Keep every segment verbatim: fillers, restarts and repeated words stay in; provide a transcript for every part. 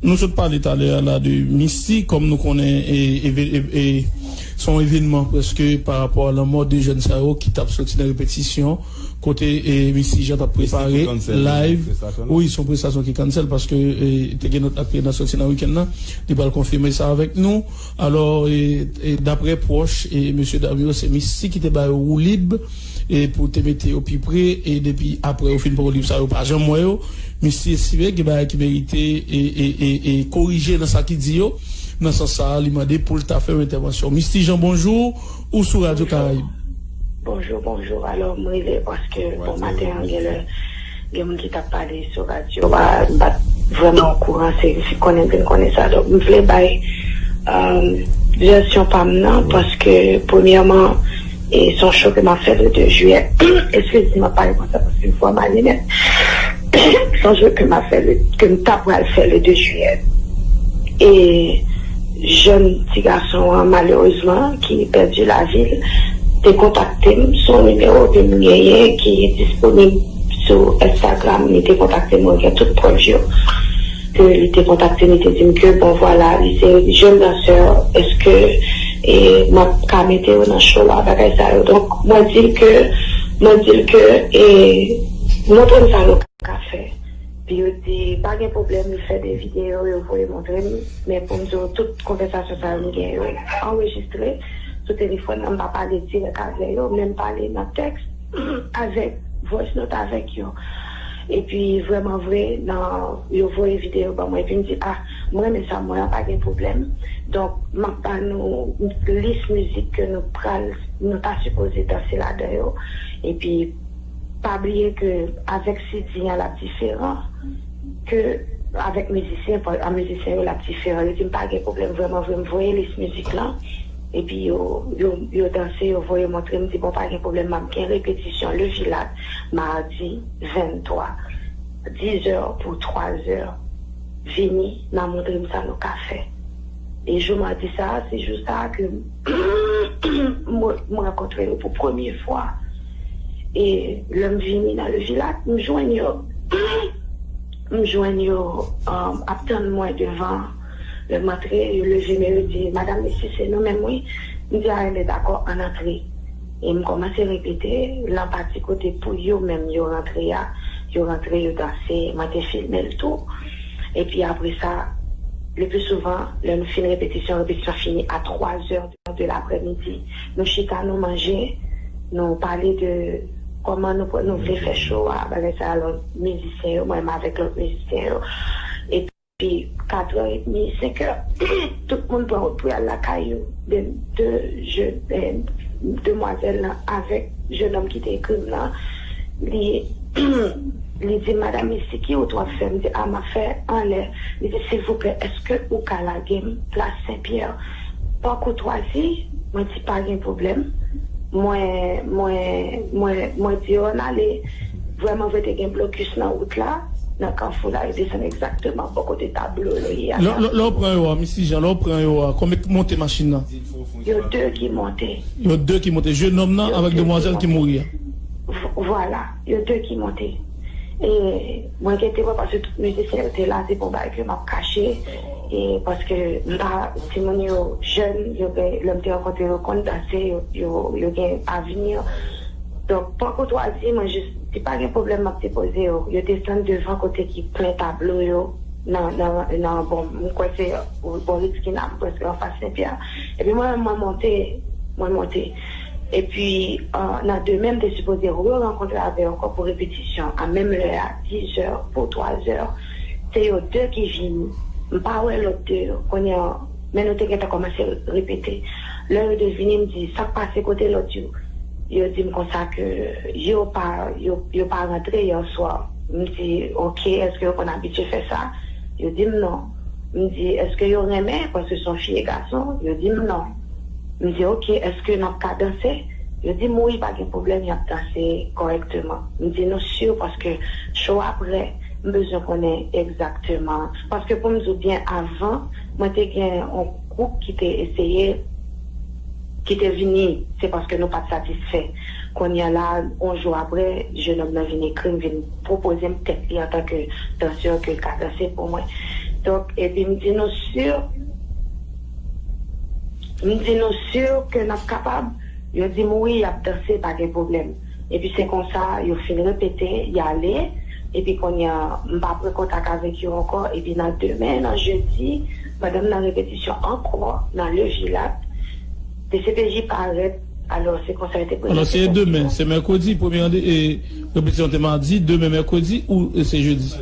Nou sot pale talè a la de Misty, kòm nou konnen, e, e, e, e, se yon evènman prèske pa rapò a lanmò de jèn sa yo ki t ap soti nan repetisyon, kote, e, Misty Jean t ap prepare live. Wi, se yon prestasyon ki cancel paske, e, te gen lòt aktè k t ap soti nan wikenn nan, li pral konfime sa avèk nou. Alò, e, e, daprè pwòch, e, mesye dam yo, se Misty ki te ba yo woulib, e, pou te mete yo pi pre, e depi apre yo fin pran woulib sa, yo pa janm wè yo. Misty estime gen bagay ki merite, e, e, e, e korije nan sa ki di yo. Nan sans sa a, li mande pou l ta fè yon entèvansyon. Misty Jean, bonjou, ou sou Radyo Karayib. Bonjou, bonjou. Alò, m rele paske, bon, maten an, gen lè, gen moun ki t ap pale sou radyo a, m pa t vrèman okouran, se, se konnen m vin konnen sa. Donk, m vle bay, um, vèsyon pa m nan, paske, premyèman, e se yon show ke m ap fè le de jiyè. Eskize m, m ap pale konsa, paske vwa m ale nèt. Se yon show ke m ap fè, le, ke m ta pral fè le de jiyè. E jèn ti gason an, malerezman, ki pèdi lavi l, te kontakte m sou yon nimewo ke m genyen ki disponib sou Instagram. Li te kontakte m, mwen gen tout prèv yo. Ke li te kontakte m, li te di m ke, bon, vwala, li se jèn dansè, èske, e, m ap ka mete yo nan show a, bagay sa yo. Donk, mwen di l ke, mwen di l ke, e, montre m sa nou ka fè. Pi yo di, pa gen pwoblèm, li fè de videyo, yo voye montre m. Men pou m di w, tout konvèsasyon sa yo, m gen yo anrejistre sou telefòn nan, m pa pale dirèk avè yo, men m pale nan tèks avèk voice note avèk yo. Epi, vrèman vre, nan, yo voye videyo ban mwen, epi m di, a, m renmen sa, mwen an, pa gen pwoblèm. Donk, m ap ba nou lis mizik ke nou pral, nou ta sipoze danse ladan yo. Epi, pa bliye ke avèk Siddhi an, l ap diferan ke avèk mizisyen, pa, a mizisyen yo, l ap diferan. Yo di m pa gen pwoblèm, vrèman vre, m voye lis mizik lan. Epi yo, yo, yo danse, yo voye montre m, di, bon, pa gen pwoblèm, m ap gen repetisyon Le Vilat, madi venntwa, dizè pou twazè. Vini, n a montre m sa nou ka fè. E jou madi sa a, se jou sa a ke m, m rankontre yo pou premye fwa. E lè m vini nan Le Vilat, m jwenn yo, m jwenn yo, um, ap tann mwen devan. Lè m antre, yo leve men yo di, "Madam Misty, se nou menm wi." M di, "A, enben, dakò, ann antre." E m kòmanse repete, lan pati kote pou yo menm yo rantre a, yo rantre, yo danse, mwen te filme l tou. Epi apre sa, le pli souvan, lè nou fin repetisyon, repetisyon fini a twazè de laprèmidi. Nou chita, nou manje, nou pale de kòman nou, nou vle fè show a, bagay sa a, lòt mizisyen yo, mwen menm avèk lòt mizisyen yo. Epi katrè edmi, senkè, tout moun pran wout pou y al lakay yo. De, de je, eh, demwazèl lan avèk jennonm ki te ekri m nan, li, li di, "Madam Misty, ki wout w ap fè?" M di, "A, m ap fè anlè." Li di, "Silvouplè, èske ou ka lage m plas Senpyè?" Pa koutwazi, mwen di, "Pa gen pwoblèm." Mwen, mwen, mwen, mwen di yo ann ale. Vrèman vre, te gen blokis nan wout la, nan kafou la, yo desann egzakteman bò kote tablo yo ye a. Lè, lè, lè w pran yo a, Misty Jean, lè w pran yo a, konbyen k monte machin nan? Yo de ki monte. Yo de ki monte. Jennonm nan avèk demwazèl ki mouri a. V-, vwala, yo de ki monte. E mwen gen temwen paske tout mizisyen yo te la, se pa yon bagay ke m ap kache. E paske m pa, timoun yo jèn, yo gen, lè m te rankontre yo, konn danse, yo, yo, yo gen avni. Donk, pa koutwazi, mwen jis di, "Pa gen pwoblèm, m ap depoze yo." Yo desann devan kote ki plen tablo yo, nan, nan, nan, bon, m kwè se bò Ritz Kina, prèske anfas Senpyè. Epi mwen menm, mwen monte, mwen monte. Epi, euh, nan demen, m te sipoze re-rankontre avè yo ankò pou repetisyon, a menm lè a, dizè pou twazè. Se yo de ki vini. M pa wè lòt de yo. Kounye a, men nou te gentan kòmanse repete. Lè yo de vini, m di, "Sa k pase, kote lòt yo?" Yo di m konsa ke yo pa, yo, yo pa rantre yè swa. M di, "Oke, èske yo konn abitye fè sa?" Yo di m non. M di, "Èske yo renmen? Paske se yon fi e gason." Yo di m non. M di, "Oke, èske n ap ka danse?" Yo di m wi, pa gen pwoblèm, y ap danse kòrèkteman. M di nou si paske cho a prè, m bezwen konnen egzakteman. Paske pou m di w byen, avan, mwen te gen yon gwoup ki te eseye, ki te vini, se paske nou pa t satisfè. Kounye a la, yon jou apre, jenòm nan vin ekri m, vin pwopoze m tèt li antanke dansè ke l ka danse pou mwen. Donk, epi m di nou si, m di nou si ke n ap kapab. Yo di m wi, y ap danse, pa gen pwoblèm. Epi se konsa, yo fin repete, y ale. Epi kounye a, m pa pran kontak avèk yo ankò. Epi nan demen, nan jedi, pandan m nan repetisyon ankò, nan Le Vilat, D C P J parèt. Alò, se konsa yo te premye. Alò, se demen, se mèkredi, premye rande, e, repetisyon te madi, demen mèkredi ou, e, se jedi?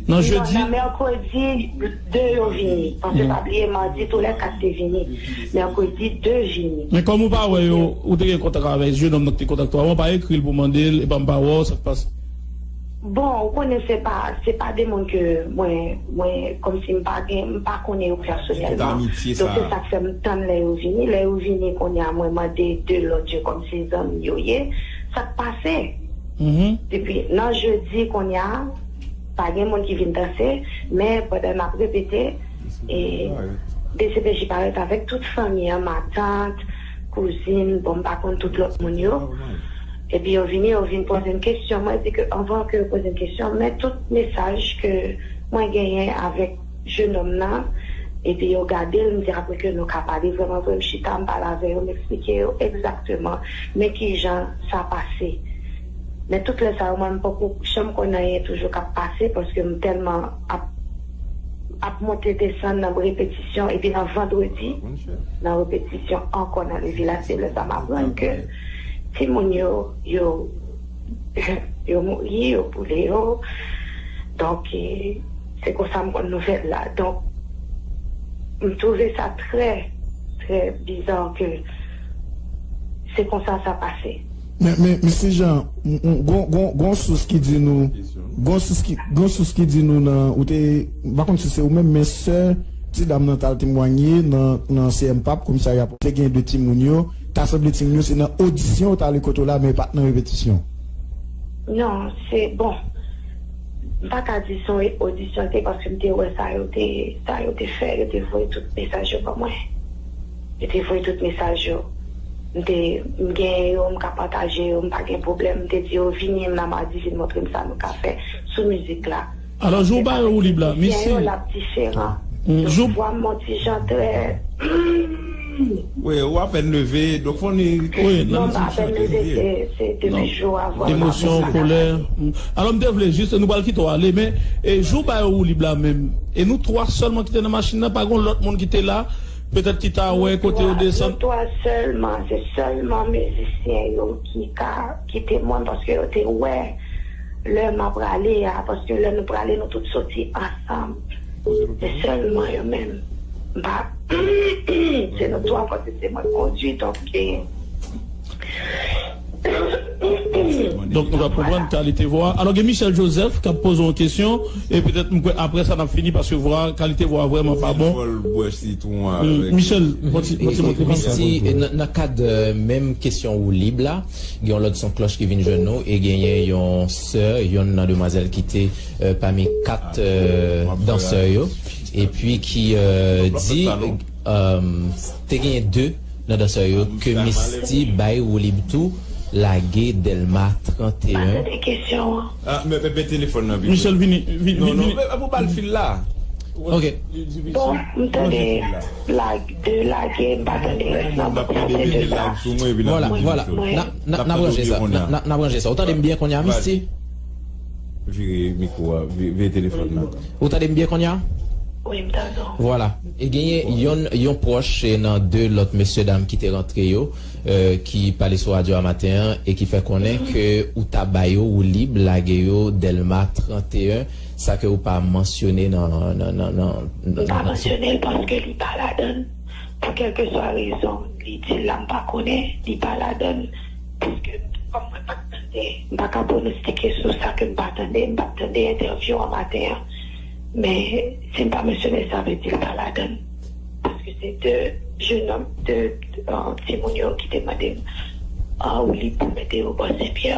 Nan jedi? Non, nan mèkredi, de yo vini. Paske pa bliye, madi, tou lè kat te vini. Mèkredi, de vini. Men kòm ou pa wè yo, ou te gen kontak avèk jenòm nan ki te kontakte w avan, ou pa ekri l pou mande l, epa m pa wè w, sa k pase? Bon, ou konnen se pa, se pa de moun ke mwen, mwen, kòmsi m pa gen, m pa konnen yo pèsonèlman. Donk, se sa k fè m tann lè yo vini. Lè yo vini, kounye a, mwen mande de lòt yo kòmsi zanmi yo ye. Sa k pase? Depi nan jedi, kounye a, pa gen moun ki vin danse, men pandan n ap repete, e, D C P J parèt avèk tout fanmi an, matant, kouzin, bon, m pa konn tout lòt moun yo. Epi yo vini, yo vin poze m kesyon. Mwen di ke anvan ke yo poze m kesyon, men tout mesaj ke mwen genyen avèk jenòm nan, epi yo gade l, m di apre ke nou ka pale vrèman vre, m chita, m pale avè yo, m eksplike yo egzakteman men kijan sa pase. Men tout lè sa yo, mwen, m poko janm konn anyen toujou k ap pase, paske m tèlman ap, ap monte desann nan repetisyon, epi nan vandredi, nan repetisyon ankò nan Le Vilat, se lè sa m aprann ke timoun yo, yo, yo mouri, yo boule yo. Donk, e, se konsa m konn nouvèl la. Donk, m twouve sa trè, trè biza ke se konsa sa pase. Men, men, mesye Jean, m, m, gon, gon, gon sous ki di nou, gon sous ki, gon sous ki di nou nan, ou te, m pa konn si se ou menm, men sè ti dam nan t al temwanye nan, nan C M pap, komisarya, te gen de timoun yo, ta sanble timoun yo, se nan odisyon yo t ale kote w la, men yo pa t nan repetisyon. Non, se, bon, m pa ka di se yon odisyon te, paske m te wè sa yo te, sa yo te fè, yo te voye tout mesaj yo ban mwen. Yo te voye tout mesaj yo. M te, m genyen yo, m ka pataje yo, m pa gen pwoblèm. M te di yo, vini m nan madi, vin montre m sa nou ka fè sou mizik la. Alò, jou w ba yo woulib la, misye. L ap diferan. Jou vwa m yon ti jan trè. Wi, ou apèn leve, donk fò n. Wi, non, m pa apèn leve, se, se depi jou avan. Emosyon, kolè. Alò, m te vle jis, nou pral kite w ale, men, e, jou w ba yo woulib la menm, e nou twa sèlman ki te nan machin nan, pa gen lòt moun ki te la, petèt ki ta wè kote yo desann. Nou twa sèlman, se sèlman mizisyen yo ki ka kite mwen, paske yo te wè lè m ap prale a, paske lè nou prale, nou tout soti ansanm. Se sèlman yo menm. M pa, se nou twa, paske se mwen k kondui, donk, e, Donk, nou ka konprann kalite vwa. Alò, gen Michel Joseph k ap poze yon kesyon, e petèt, m kwè, apre sa, n ap fini, paske vwa, kalite vwa vrèman pa bon. Michel, kontinye. Misye, nan kad menm kesyon woulib la, gen yon lòt son klòch ki vin jwenn nou, e genyen yon sè, yonn nan demwazèl ki te pami kat dansè yo, epi ki di te genyen de nan dansè yo ke Misty bay woulib tou, lage Dèlma trannteyen. Tande kesyon an. Ah, men, men, men telefòn nan vini. Michel, vini, vini, non, non, vini. Men, men, pou ba l fil la. Ok. Bon, m tande lage, de lage, m pa tande rès nan, bon, se de la. Vwala, vwala. N a, n a, n a ranje sa. N a, n a ranje sa. Ou tande m byen kounye a, Misty? Vire mikwo a, vire telefòn nan. Ou tande m byen kounye a? Wi, m tande w. Vwala. E genyen yon, yon pwòch nan de lòt mesyedam ki te rantre yo, ki pale sou radyo a maten an e ki fè konnen ke ou ta ba yo woulib, lage yo Dèlma trannteyen, sa ke ou pa mansyone nan, nan, nan, nan. M pa mansyone l paske li pa ladan l. Pou kèlkeswa rezon, li di l la, m pa konnen, li pa ladan l. Paske, kòm mwen pa t tande, m pa ka pwonostike sou sa ke m pa tande, m pa t tande entèvyou an maten an. Men, si m pa mansyone l, sa vle di l pa ladan l. Paske se de jenòm, de timoun yo ki te mande m a ou li pou mete yo bò Senpyè.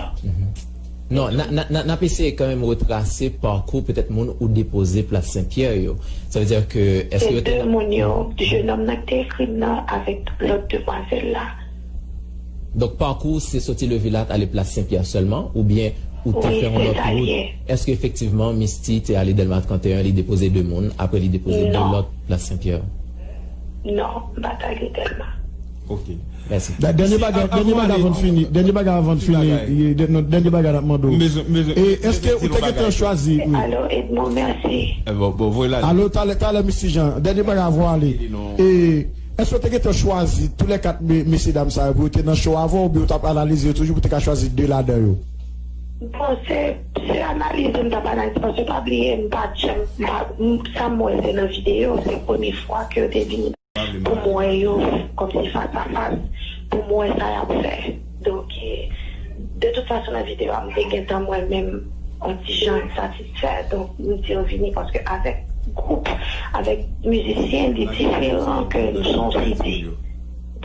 Non, n ap eseye kanmenm retrase pakou petèt moun ou depoze plas Senpyè yo. Sa vle di ke èske yo te. Se de moun yo, jenòm nan ki te ekri m nan avèk lòt demwazèl la. Donk pakou se soti Levilat ale plas Senpyè sèlman oubyen ou te fè yon lòt wout? Èske efektivman Misty te ale Dèlma trannteyen, li depoze de moun, apre li depoze de lòt plas Senpyè? Non, m pa t ale Dèlma. Ok. Mèsi. Dènye bagay, dènye bagay avan n fini. Dènye bagay avan n fini. Dènye bagay n ap mande w. E èske ou te gentan chwazi? Alo, Edmond, mèsi. Alo, talè, talè, Misty Jean. Dènye bagay avan w ale. E èske ou te gentan chwazi tou lè kat mesye dam sa yo pou yo te nan show avè w oubyen ou t ap analize yo toujou pou te ka chwazi de ladan yo? Bon, se se analize m t ap analize paske pa bliye m pa t janm sa m wè se nan videyo, se premye fwa ke yo te vini. Pou m wè yo kòmsi fas a fas, pou m wè sa y ap fè. Donk, de tout fason nan videyo a m te gentan mwen menm yon ti jan satisfè. Donk, m di yo vini paske avèk gwoup, avèk mizisyen, li diferan ke nou se yon seri de.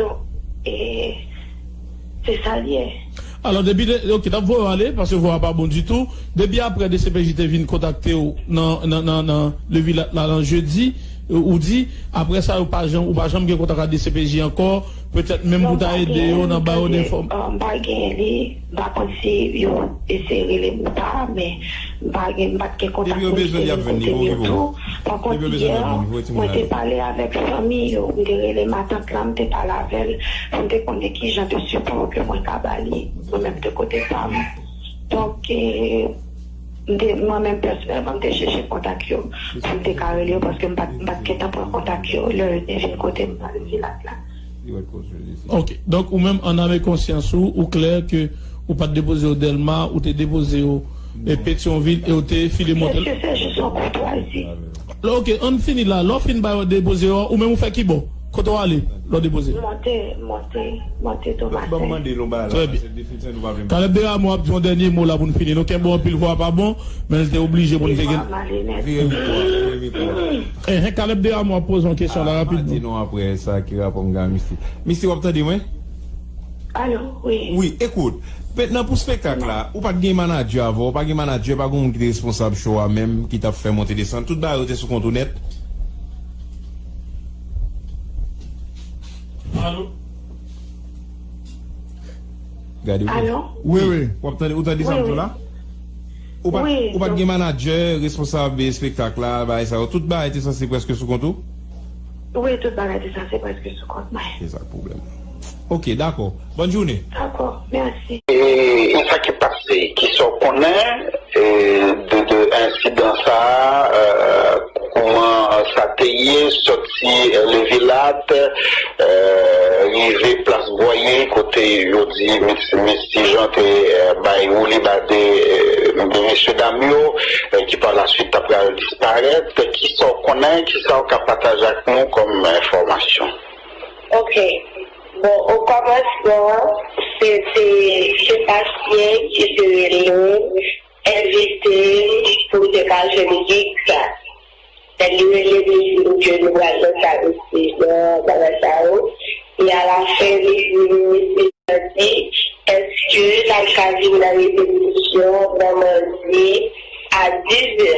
Donk, e se sa l ye. Alò depi ok n ap voye w ale paske vwa a pa bon ditou. Depi apre DCPJ te vin kontakte w nan nan nan nan Levilat la nan jedi, ou di apre sa yo pa janm ou pa janm gen kontak ak DCPJ ankò, petèt menm pou ta ede yo nan ba yo de fòm. M pa gen li, m pa konn si yo eseye rele m ou pa, men m pa gen m pa t gen kontak pou m te vin kote m yo tou. Pakont yè mwen te pale avèk fanmi yo, m te rele matant la, m te pale avè l pou m te konnen ki jan de sipò ke mwen ka ba li, mwen menm de kote pa m. Donk, m te, mwen menm pèsonèlman, m te chèche kontak yo pou m te ka rele yo paske m pa t, m pa t gentan pran kontak yo lè yo te vin kote m nan Levilat la. Ok. Donk, ou menm, an ame konsyans ou, ou klè ke ou pa t depoze yo Dèlma, ou te depoze yo e Petyonvil e ou te file monte. Mesye, se jis yon koutwazi. Lè, ok, ann fini la. Lè w fin ba yo depoze yo, ou menm ou fè ki bò? Kote w ale lè w depoze? Monte, monte, monte Tomasen. Trè byen. Kalèb Deramo ap di yon dènye mo la pou n fini. Nou kenbe w anpil, vwa a pa bon, men l te oblije pou n te gen. Enhen, Kalèb Deramo ap poze yon kesyon la rapidman. Di nou apre sa ki rapò m gen a Misty. Misty, w ap tande mwen? Alo, wi. Wi, ekout. Mentnan pou spektak la, ou pa t gen manadjè avè w, ou pa gen manadjè, pa gen moun ki te responsab show a menm, ki t ap fè monte desann. Tout bagay yo te sou kont ou nèt? Alo? Gade ou. Alo? Wi, wi. W ap tande, ou tande sa m di w la? Ou pa, ou pa t gen manadjè, responsab espektak la, bagay sa yo. Tout bagay te sanse prèske sou kont ou? Wi, tout bagay te sanse prèske sou kont mwen. Se sa k pwoblèm. Ok, dakò. Bòn jounen. Dakò, mèsi. E, e sa ki pase, kisa w konnen e, de, de ensidan sa a, e, kouman sa te ye, sòti e, Levilat, e, rive plas Bwaye, kote yo di Mis, Misty Jean te e, bay woulibade e, de mesye dam yo, e, ki pa la swit ta pral disparèt. Kisa w konnen, kisa w ka pataje ak nou kòm enfòmasyon? Ok. Bon, o kòmansman, se te Sebastien ki te rele m, envite m pou m te ka jwe mizik sa. Lè li rele m, li di m ke nou pral nan sal de seyans, bagay sa yo. E alafen, li di m, mesye Jean di, èske l ap ka vin nan repetisyon nan madi a dizè?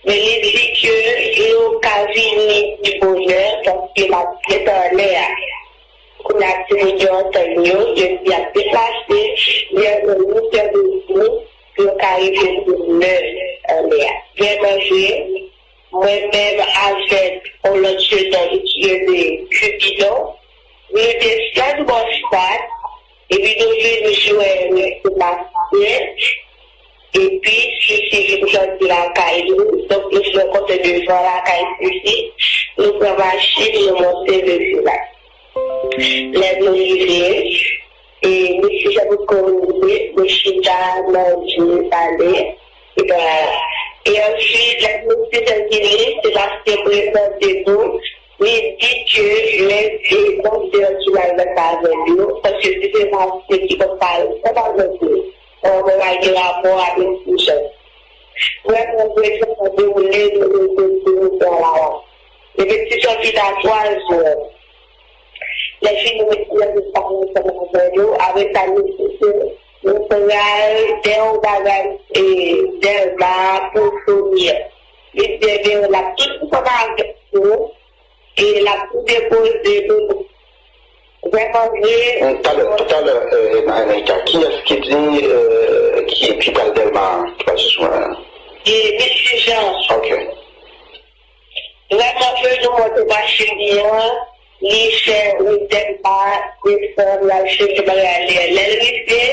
Men li di ke yo ka vini pi bonè paske l ap fèt anlè a. Kounye a timoun yo antann yo, yo di y ap deplase, lè yo rive midi, yo ka rive pou nè anlè a. Vrèman vre, mwen menm avèk yon lòt jenòm ki rele Cupidon, nou desann bò Stad, epi nou vin jwenn Sebastien, epi Sisi vin sòti lakay nou, donk nou fè yon kote devan lakay Sisi, nou pran machin, nou monte Levilat. Lè nou rive, e, mesye Jean Bosco rive, nou chita, manje, pale, e, e answit, lè nou te fè vini, Sebastien prezante nou, li di ke lè se konsèy ki mal nan kazèn yo, paske se Sebastien ki konn pale ansanm avèk nou. Mwen pa gen rapò avèk Michel. Vrèman vre, sa dewoule, nou rete sou wout la a. Repetisyon fin a twa zè. Lè fini, mwen di lè nou pa ansanm avè nou. Apre sa, nou site, nou pral de yon bagay, e, Dèlma pou Sonia. Li di, ebyen, l ap tout ansanm avèk nou, e l ap tou depoze nou. Vrèman vre. Talè, talè, Anita, kiyès ki di, e, ki, ki pral Dèlma, ki pral sou mwen? E, mesye Jean. Ok. Vrèman vre, nou monte machin li an, li fè wout Dèlma, desann, l al chèche bagay li an. Lè l rive,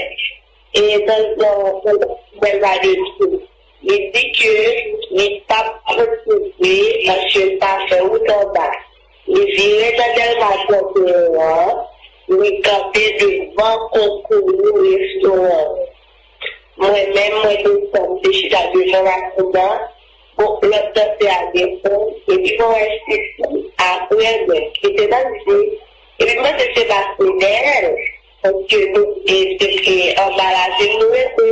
e nan zòn Dèlma de tou, li di ke li p ap retounen paske l pa fè wout anba. Li vire nan Dèlma trannteyen an, li kanpe devan Kokoye restoran. Mwen menm, mwen desann, m te chita devan machin nan. Bon, lòt dansè a desann, epi mwen wè Sisi apre mwen, ki te nan je. Epi m panse se paske dèyè l, paske nou, e, se, e, anba ravin nou rete.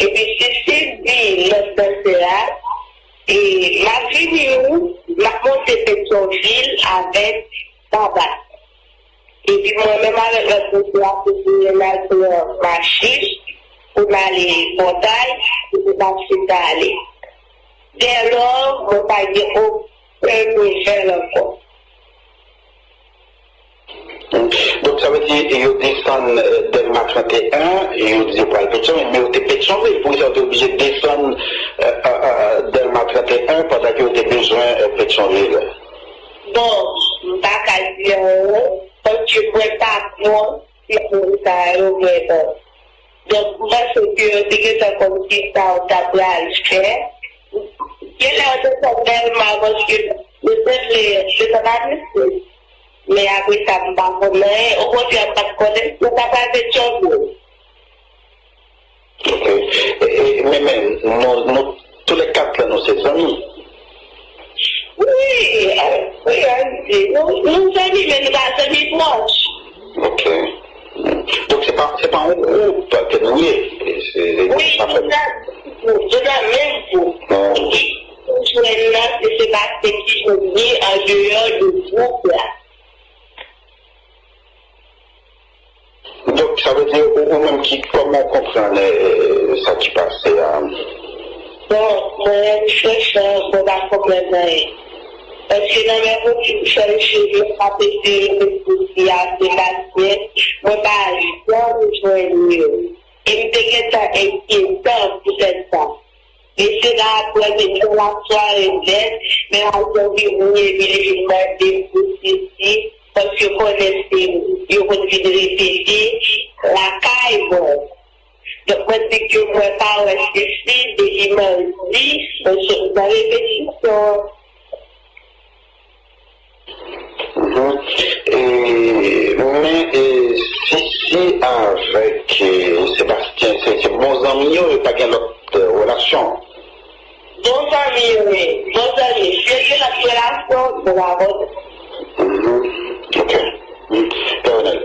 Epi Sisi di lòt dansè a, e, m ap vini wi, m ap monte Petyonvil avèk Baba. Epi mwen menm avèk lòt mesye a, se pou n al pran machin pou n ale Pòtay, pou n pa chita ale. Dèlò, mwen pa gen okenn nouvèl ankò. Donk, sa vle di, yo desann, eh, Dèlma trannteyen, yo di yo pral Petyonvil, men yo te Petyonvil. Poukisa yo te oblije desann, eh, eh, eh, Dèlma trannteyen pandan ke yo te bezwen, eh, Petyonvil? Bon, m pa ka di anyen, paske mwen pa kwè si moun sa yo vrèman. Donk, m panse ke yo te gentan konn kisa yo ta pral fè. Genlè yo te fè Dèlma paske yo te vle, yo t ap avanse. Men apre sa, m pa konn anyen. Okontrè, m pa t konnen si yo ta pral Petyonvil. Ok. E, e, men, men, nou, nou, tou lè kat la, nou se zanmi. Wi, eh, wi, Andy, nou, nou zanmi, men nou pa zanmi pwòch. Ok. Donk, se pa, se pa yon gwoup ke nou ye. Se, se, wi, se pa nou nan gwoup, nou nan menm gwoup. Ah. Wi. Jwenn nan, se, se pa se ki jwenn li an deyò de gwoup la. Donk, sa vle di, ou, ou menm ki, kòman w konprann, eh, sa ki pase a? Bon, mwen menm, franchman, mwen pa konprann anyen. Paske nan menm moun ki fè l cheve, m ap eseye met pou di a Sebastyen, mwen pa janm jwenn yo. E m te gentan enkyete poutèt sa. Mesye la ap pran m nan lasware nèt, men Alton vini epi li vin mande m pou Sisi, paske yo konnen se yo konn vin repete lakay mwen. Donk, mwen di ke mwen pa wè Sisi depi madi, paske m nan repetisyon. Mhm. E, men, e, Sisi avèk, e, Sebastyen, se, se bon zanmi yo, yo pa gen lòt, e, relasyon? Bon zanmi yo ye, bon zanmi. Si yo gen lòt relasyon, bon, pa bon. Mhm. Ok. Mhm. Pè Ronel.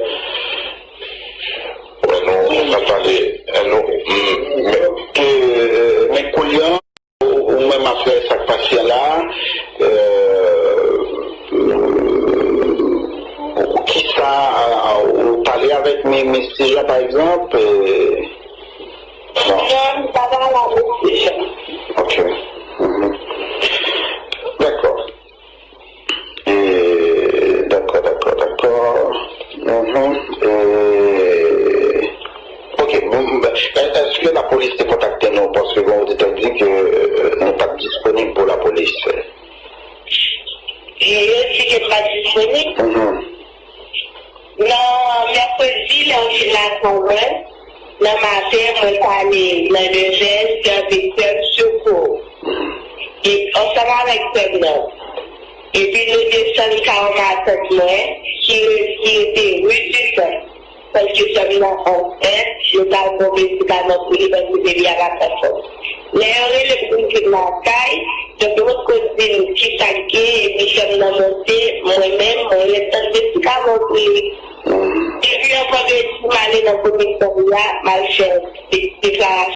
Wè, nou, nou pral pale, e, nou, mm, men, e, men kounye a, Ou, ou menm, afè sa k pase la, euh, ou, kisa, ou pale avèk mi-, mesye a, pa egzanp, euh, non. Non, m pa pale avèk mesye a. Ok. Mhm. Dakò. E, dakò, dakò, dakò. Mhm. E, ok, bon, ben, è-, èske lapolis te kontakte nou? Paske gen oditè ki di ke, euh, nou pa t disponib pou lapolis. E yo di ke m pa t disponib? Mhm. Nan mèkredi, lè yo fin lakay mwen, nan maten, mwen t ale nan nevè, te avèk frè m Soukou. E ansanm avèk frè m nan. Epi nou desann kay yon matant mwen, ki re-, ki rete ri Ditan. Paske frè m nan ansent, yo t al pran medikaman pou li, paske bebi a pa t anfòm. Lè yo rele m pou m vin lakay, donk yo potko di m kisa k gen, epi frè m nan monte, mwen menm, mwen ret tann medikaman pou li. Epi yon vandredi, m ale nan komisarya, m al fè de-, deklarasyon.